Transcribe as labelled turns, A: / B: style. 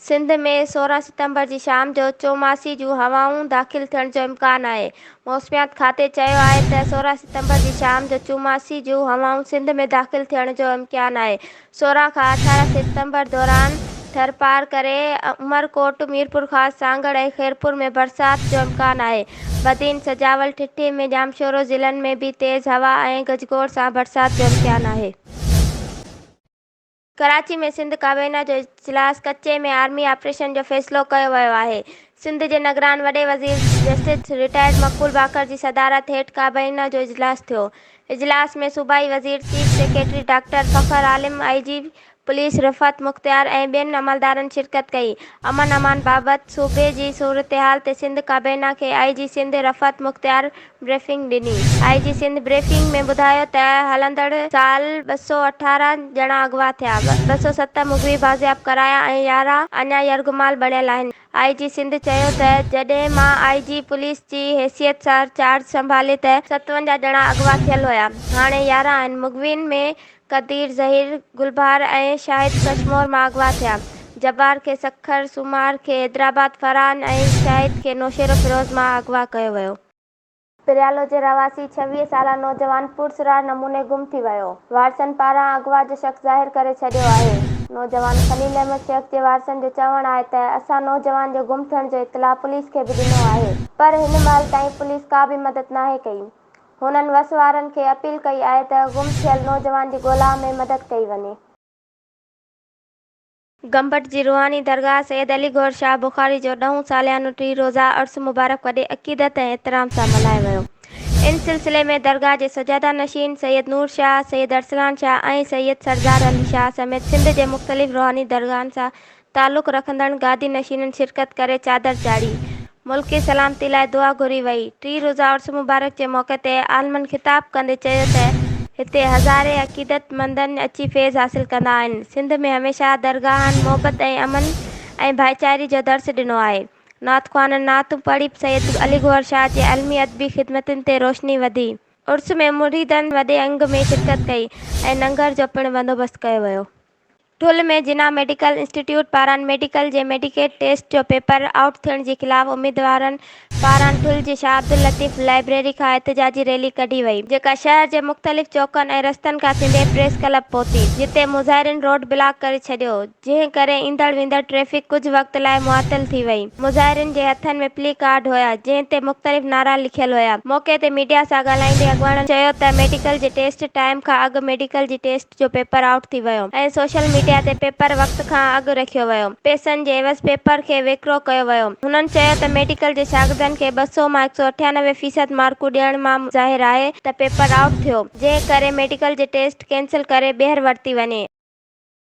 A: سنڌ ۾ 16 ستمبر جي شام جو چوماسي جون هوائون داخل ٿيڻ جو امڪان آهي. موسميات کاتي چيو آهي ته 16 ستمبر جي شام جو چوماسي جون هوائون سنڌ ۾ داخل ٿيڻ جو امڪان آهي. 16 کان 18 ستمبر دوران ٿرپارڪر، عمرڪوٽ، ميرپورخاص، سانگهڙ ۽ خيرپور ۾ برسات جو امڪان آهي. بدين، سجاول، ٺٽي ۾ ڄامشورو ضلعن ۾ به تيز هوا ۽ گجگوڙ سان برسات جو امڪان آهي. ڪراچي ۾ سنڌ ڪابينا جو اجلاس، ڪچي ۾ آرمي آپريشن جو فيصلو ڪيو ويو آهي. سنڌ جي نگران وڏي وزير جسٽس رٽائرڊ مقبول باقر جي صدارت هيٺ ڪابينا جو اجلاس ٿيو. اجلاس ۾ صوبائي وزير، chief secretary doctor Fakhar Alam, I G police Rifat Mukhtiar ۽ ٻين عملدارن شرڪت ڪئي. امن امان بابت صوبي جي صورتحال تي سنڌ ڪابينا کي آء جي سنڌ رفعت مختيار بريفنگ ڏني. آء جي سنڌ بريفنگ ۾ ٻڌايو ته هلندڙ سال 218 ڄڻا اغوا ٿيا، 207 مغوي بازياب ڪرايا ۽ 11 اڃا يرغمال بڻيل آهن. آء جي سنڌ چيو ته جڏهن مان آء جي پوليس جي حيثيت سان چارج سنڀالي ته 57 ڄڻا اغوا ٿيل هيا، هاڻي 11 آهن، مغوين ۾ قدير ظهير گلبهار ۽ شاهد ڪشمور مان اغوا ٿيا. جبار کي سکر، سومار کي حيدرآباد، فرحان ۽ شاهد کي نوشهروفيروز مان اغوا ڪيو ويو. پريالو جي رهواسي 26 سالا نوجوان پراسرار نموني گم ٿي ويو، وارثن پاران اغوا جو شڪ ظاهر ڪري ڇڏيو آهي. نوجوان خليل احمد شيخ جي وارثن جو چوڻ آهي ته اسان نوجوان جو گم ٿيڻ جو اطلاع پوليس کي به ڏنو آهي پر هن مهل تائين پوليس ڪا به مدد ناهي ڪئي. هنن وس وارن کي اپيل ڪئي آهي ته گم ٿيل نوجوان جي ڳولا ۾ مدد ڪئي وڃي. گمبٽ جي روحاني درگاهه سيد علي گوهر شاهه بخاري جو ڏهون ساليانو ٽي روزه عرس مبارڪ وڏي عقيدت ۽ احترام سان ملهايو ويو. ان سلسلي ۾ درگاهه جي سجاده نشين سيد نور شاهه، سيد ارسلان شاهه ۽ سيد سردار علي شاهه سميت سنڌ جي مختلف روحاني درگاهن سان تعلق رکندڙ گادي نشينن شرڪت ڪري چادر چاڙهي ملڪي سلامتي لاء دعا گهري وئي. ٽي روزه عرس مبارڪ جي موقعي تي عالمن خطاب ڪندي چيو ته هتي هزارين عقيدتمندن اچي فيض حاصل ڪندا آهن، سنڌ ۾ هميشه درگاهن محبت ۽ امن ۽ ڀائيچاري جو درس ڏنو آهي. نعت خوانن نعتون پڙهي سيد علي گوهر شاهه جي علمي ادبي خدمتن تي روشني وڌي. عرس ۾ مريدن وڏي انگ ۾ شرڪت ڪئي ۽ ننگر جو پڻ بندوبست ڪيو ويو. ٺل ۾ جناح ميڊيڪل انسٽيٽيوٽ پاران ميڊيڪل جي ميڊيڪيٽ ٽيسٽ جو پيپر آئوٽ ٿيڻ جي خلاف اميدوارن پاران ٺل جي شاهه عبداللطيف لائبريري کان احتجاجي ريلي ڪڍي وئي جيڪا شهر جي مختلف چوڪن ۽ رستن کان ٿيندي پريس ڪلب پهتي جتي مظاهرين روڊ بلاڪ ڪري ڇڏيو جنهن ڪري ايندڙ ويندڙ ٽريفڪ ڪجهه وقت لاء معطل ٿي وئي مظاهرين جي هٿن ۾ پلي ڪارڊ هيا جنهن تي مختلف نعرا لکيل هيا موقعي تي ميڊيا سان ڳالهائيندي اڳواڻن چيو ته ميڊيڪل جي ٽيسٽ ٽائيم کان اڳ ميڊيڪل جي ٽيسٽ جو پيپر آئوٽ ٿي ويو ۽ سوشل ميڊيا تي پيپر وقت کان اڳ رکيو ويو، پئسن جي عيوض پيپر کي وڪرو ڪيو ويو. هنن چيو ته ميڊيڪل جي شاگردن کي 200 مان 198 فيصد مارڪون ڏيڻ مان ظاهر آهي ته پيپر آئوٽ ٿيو، جنهن ڪري ميڊيڪل جي ٽيسٽ ڪينسل ڪري ٻيهر ورتي وڃي.